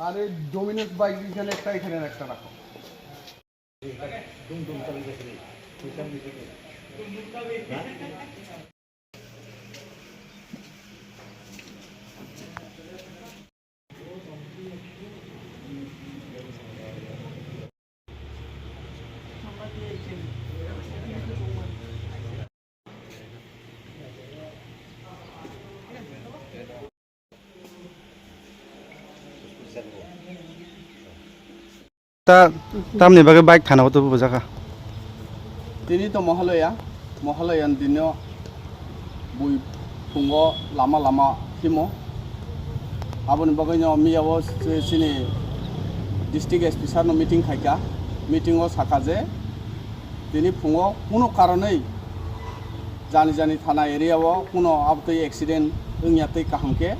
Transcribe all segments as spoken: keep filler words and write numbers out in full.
আর এই Domino's bike এখানে একটা, এখানে একটা রাখো। Ta, tamni bagwi bike thana o tubu bujaka. Tini to Mohalaya, Mohalaya ni dino bui phungo lama lama himo. Aboni bagwi no miya o si-, sini district S P sir no meeting khaika. Meeting o saka je tini phungo kuno karonwi jani jani thana area o kuno abtwi accident wngya twi kaham khe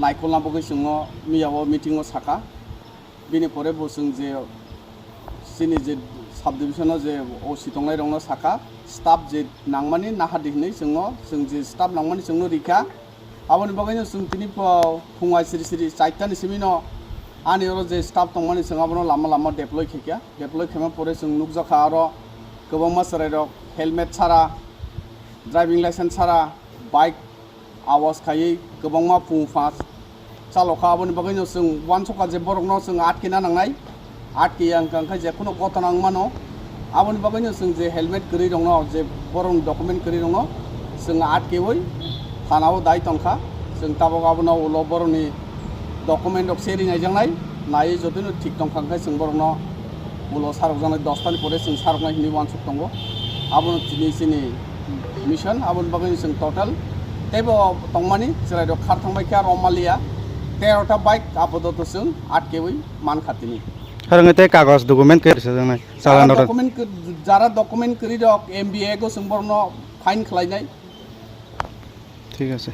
naikolna bagwi chwngno miya o meeting o saka. Bini pore bo chwng je chini je subdivision o je O C tongnai rokno saka, staff je nangmani nahadi hinwi chwngno, chwng je staff nangmani chwngno rikha. Aboni bagwino chwng tini pho phung ai siri siri chaitani simino ani oro je staff tongmani chwng abono lama lama deploy khaikha. Deploy khaima pore chwng nukjakha aro kwbangma chwrairok helmet sara, driving license sara, bike awas khaiwi kwbangma phung pha chalokha. Aboni bagwino chwng uansukha je borokno chwng atkena nangnai, atkeya wngkha khe je kheno gotona wngmano. Aboni bagwino chwng je helmet kwrwi rokno, je borokni document kwrwi rokno chwng atkewi thanao dai tongkha. Chwng tabuk abono ulo borokni document rok se rinaijaknai, naiwi jotono thik tongkha khe chwng borokno ulo sarokjaknai, dos tani pore chwng saroknai hinwi uansuk tongo. Abono tini chini mission, aboni bagwi chwng total teibo tongmani chwrairok khar thangbai kha Romaliya, tero ta bike apadoto chwng atkewi mankha tini. Harang tei kagoj document khe rwchapjaknai, jara chalano rok. Document kw-, jara document kwrwi rok M B A go chwng borokno fine khlainai. Thik ase.